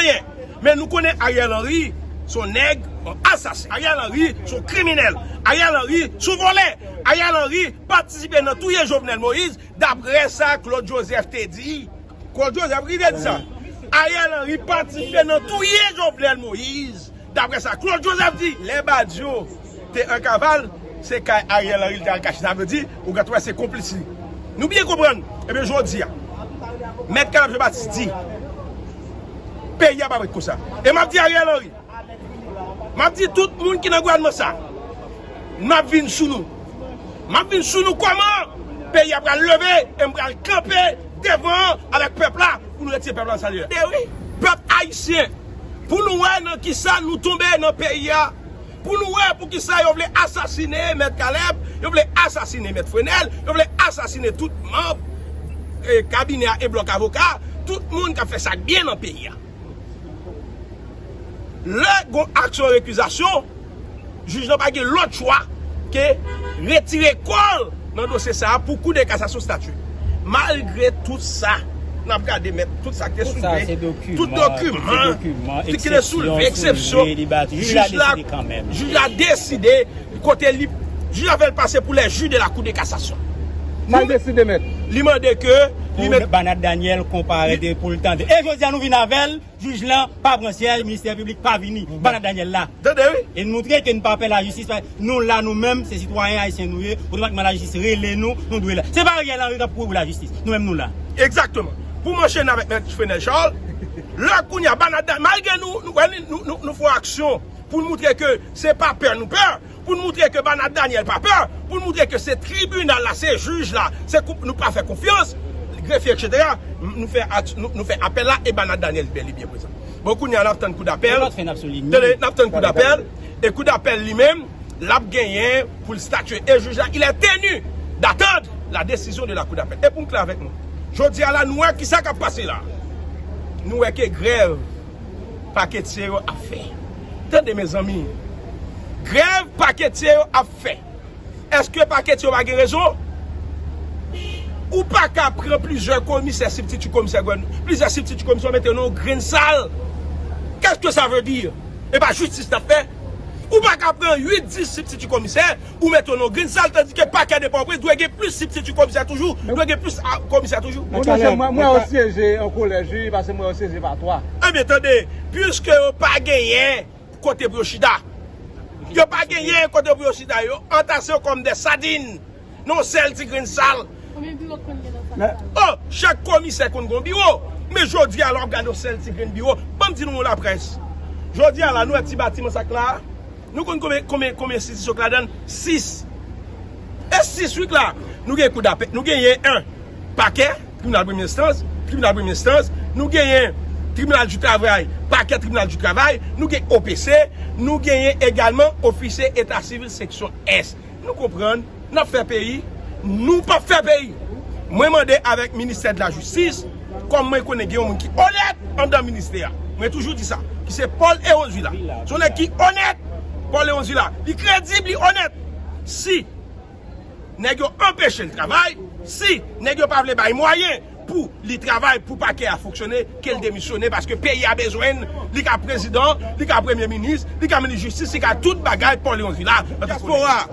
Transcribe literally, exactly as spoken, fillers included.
anyen. Men nou konnen Ariel Henry se yon nèg, yon asasen. Ariel Henry se yon kriminèl. Ariel Henry se yon vòlè. Ariel Henry patisipe nan touye Jovenel Moïse, daprè sa Claude Joseph te di. Claude Joseph ki te di sa. Ariel Henry patisipe nan touye Jovenel Moïse. Daprè sa Claude Joseph di, lè Badio te an kaval, se kay Ariel Henry li te al kache. Sa vle di, ou gade wè se konplis li. Nou byen konprann. Ebyen, jodi a, Mèt Caleb Jean Baptiste di, peyi a p ap ret konsa. E m ap di Ariel Henry, m ap di tout moun ki nan gouvènman sa, m ap vin sou nou. M ap vin sou nou kòman peyi a pral leve e m pral kanpe devan avèk pèp la pou nou retire pèp la nan sa li ye. E wi, pèp ayisyen, pou nou wè nan kisa nou tonbe nan peyi a, pou nou wè poukisa yo vle asasine Mèt Caleb, yo vle asasine Mèt Frenel, yo vle asasine tout manm, eh, kabinè a e blòk avoka, tout moun k ap fè sa k byen nan peyi a. Lè gon aksyon rekizasyon, jij lan pa gen lòt chwa ke retire kò l nan dosye sa a pou Kou de Kasasyon statye. Malgre tout sa, n ap gade mèt tout sa ki te soulve, tout dokiman ki te soulve, eksepsyon, jij la, jij la deside kote li, jij la fè l pase pou les juges de la Cour de cassation. Sa l deside mèt? Li mande ke li mèt Banat Daniel konparèt pou l tande. E jodi a nou vin avè l. Jij lan pa pran syèj, ministè piblik pa vini. Banat Daniel la. Tande, wi. E n moutre ke n pa pè lajistis, paske nou la, nou menm, se sitwayen ayisyen nou ye, pou Depatman Lajistis rele nou, nou dwe la. Se pa Ariel Henry k ap kouri pou lajistis, nou menm nou la. Egzakteman. Pou m anchene avèk Mèt Frenel Charles, lè kounye a, Banat Daniel, malgre nou, nou, nou, nou, nou, nou fè aksyon pou n moutre ke se pa pè nou pè, pou n moutre ke Banat Daniel pa pè, pou n moutre ke se tribinal la, se jij la, se kou, nou pa fè konfyans, grefye, etsetera, nou fè, nou, nou fè apèl la e Banat Daniel bèl e byen prezan. Bon, kounye a, n ap tann kou dapèl. Tande, n ap tann kou dapèl. E kou dapèl li menm, l ap genyen pou l statye. E jij la, il est tenu d'attendre la décision de la cour d'appel. E pou m klè avèk nou, jodi a la, nou wè kisa k ap pase la. Nou wè ke grèv paketye yo ap fè. Tande, mezanmi. Grèv paketye yo ap fè. Èske paketye yo pa gen rezon? Ou pa ka pran plizyè komisè, sibtiti komisè, plizyè sibtiti komisè, mete yo nan yon grenn sal. Qu'est-ce que ça veut dire? E pa jistis n ap fè? Ou pa ka pran uit, dis sibtiti komisè, ou mete yo nan yon grenn sal, tandike pakè de Pòtoprens dwe gen plis sibtiti komisè toujou, dwe gen plis a, komisè toujou. Monchè, mwen, mwen yo syeje an kolèj, wi, paske mwen yo syeje pa twa. Ebyen, tande, piske yo pa genyen kote pou yo chita. Yo pa genyen kote pou yo chita. Yo antase yo kòm de sadin nan yon sèl ti grenn sal. Konbyen biwo k konn gen nan sa? Oh, chak komisè konn gen yon biwo. Men jodi a, lè w ap gade yon sèl ti grenn biwo, ban m di nou, laprès. Jodi a la, nou wè ti batiman sa k la a? Nou konn konbyen, konbyen, konbyen enstitisyon k ladan l? Sis. E sis wi k la. Nou gen kou dapèl, nou genyen en pakè, tribinal premye enstans, tribinal premye enstans, nou genyen tribinal di travay, pakè tribinal di travay, nou gen O P C, nou genyen egalman ofisye eta sivil seksyon S. Nou konprann, n ap fè peyi, nou p ap fè peyi. Mwen mande avèk ministè de la jistis, kòm mwen konnen gen yon moun ki onèt anndan ministè a. Mwen toujou di sa, ki se Paul Léonce Vila. Se yon nèg ki onèt, Paul Léonce Vila. Li kredib, li onèt. Si nèg yo anpeche l travay, si nèg yo pa vle bay mwayen pou li travay, pou pakè a fonksyone, ke l demisyone, paske peyi a bezwen l, li ka prezidan, li ka premye minis, li ka minis jistis, li ka tout bagay, Paul Léonce Vila, nan diaspora.